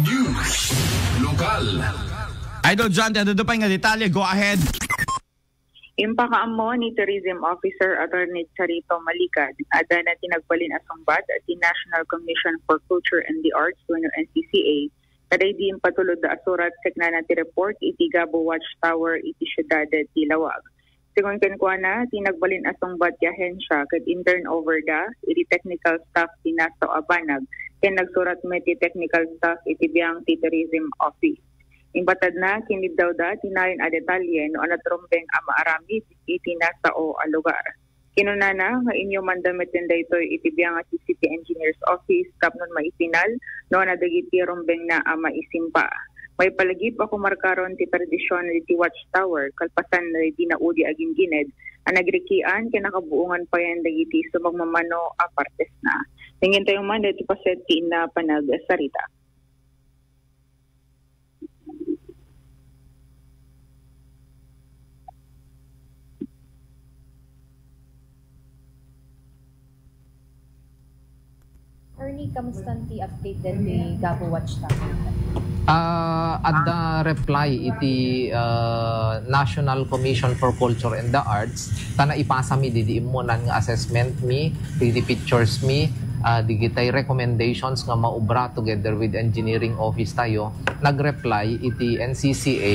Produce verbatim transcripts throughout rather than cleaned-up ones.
News. Lokal. Idol John, ti adu pay nga detalye, go ahead. Impakaammo ni Tourism Officer Attorney Charito Malicad, adda na ti nagbalin a sungbat ti National Commission for Culture and the Arts wenno N C C A, kadaydi impatulod a surat ket kunana ti report iti Gabo Watchtower iti siudad ti Laoag. Sigun kenkuana, ti nagbalin a sungbat ti ahensya ket in-turnover da iti technical staff ti nasao a banag ken nagsurat met ti technical staff iti biang ti Tourism Office. Imbatadna, kiniddawda ti nayon a detalye no ania ti rumbeng a maaramid iti nasao a lugar. Kinunana nga inyumanda metten daytoy iti biang ti City Engineer's Office tapno maifinal no ania dagiti rumbengna a maisimpa. Maipalagip a kumarkaron ti tradisyon iti Watchtower kalpasan daydi naudi a ginggined a nagrikian ken nakabuongan payen dagiti sumagmamano a partesna. Nangngegtayo man daytoy paset ti inna panagsarita. Ernie, kamusta ti update ditoy Gabo Watchtower? Ah, adda reply iti, ah, National Commission for Culture and the Arts, ta naipasami didi immunan nga assessment mi, didi pictures mi, ah, digitay recommendations nga maubra together with engineering office tayo, nag-reply iti N C C A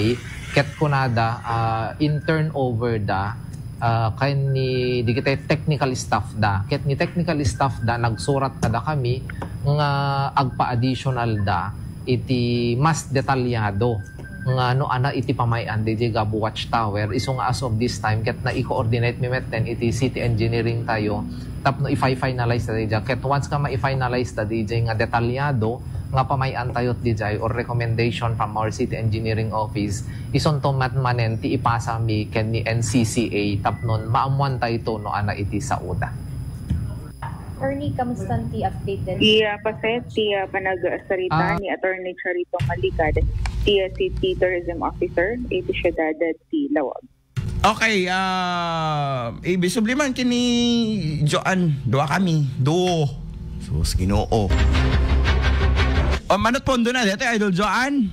ket kunada, ah, in-turnover da, ah, ken ni digitay technical staff da. Ket ni technical staff da, nagsurat kadakami nga agpa-additional da iti mas detalyado nga no ania iti pamay-an diay Gabo Watchtower. Isu nga as of this time, ket nai-coordinate mi metten iti city engineering tayo tapno i-finalize ta diay. Ket once nga ma-finalize ta diay nga detalyado nga pamay-an tayo diay or recommendation from our city engineering office, isunto met manen ti ipasa mi ken ni N C C A tapno maammuan tayo no ania iti saoda. Ernie, kamusta ti update ditoy? Iya, paset ti, ah, panagsarita Ah. ni Attorney Charito Malicad, ti, ah, City Tourism Officer iti siudad ti Laoag. Okay, ah, ibisubli man ken ni Joan, dua kami, duo. Sus, Ginoo. O, manut pondo na dito, Idol Joan?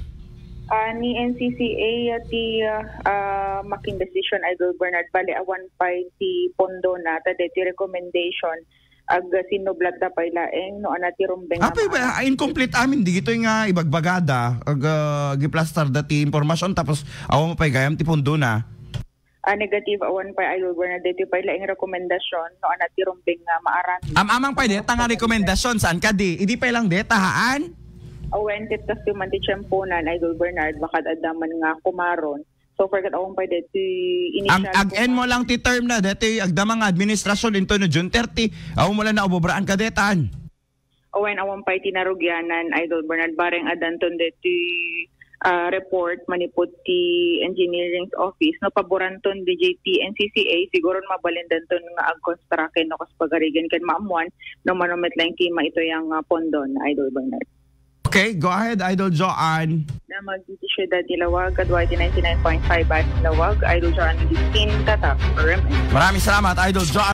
Ah, ni N C C A, ah, ti, ah, ah, makin decision, Idol Bernard. Bale, awan pay ti pondo na, ta deti recommendation, agsinnublat da pay laeng, no ania ti rumbeng nga Apay ba, maaram. Ah, incomplete amin, di gitoy nga ibagbagada, ag, ah, giplastar da ti impormasyon, tapos awan pay gayam ti pondo na. Ah, negative, awan pay, Idol Bernard, deti pay laeng rekomendasyon, no ania ti rumbeng nga maaram. Am-amang pay deta nga rekomendasyon, saan kadi? Idi pay lang deta, haan? Awan, ket kastoy man ti tiemponan, Idol Bernard, baka adda man nga kumaron. So far, ket awan pay deti Ang initial ag-en mo kumaron. Lang ti term na, deti agdama nga administrasyon into no June thirty, awan mo lang naubobraan ka detan. Awan, awan pay ti narugianan, Idol Bernard, bareng addanton deti, ah, report manipud ti engineering office. No paboranton diay ti N C C A, siguro mabalindanton nga agkonstraki no kas pagarigan ken maammuan no mano met laeng ti maituyang, ah, pondon, Idol Bernard. Okay, go ahead, Idol Joan. Na magditi siudad ti Laoag, kadua iti ninety-nine point five F M Laoag, Idol Joan Agustin, Tatak, R M N. Maraming salamat, Idol Joan.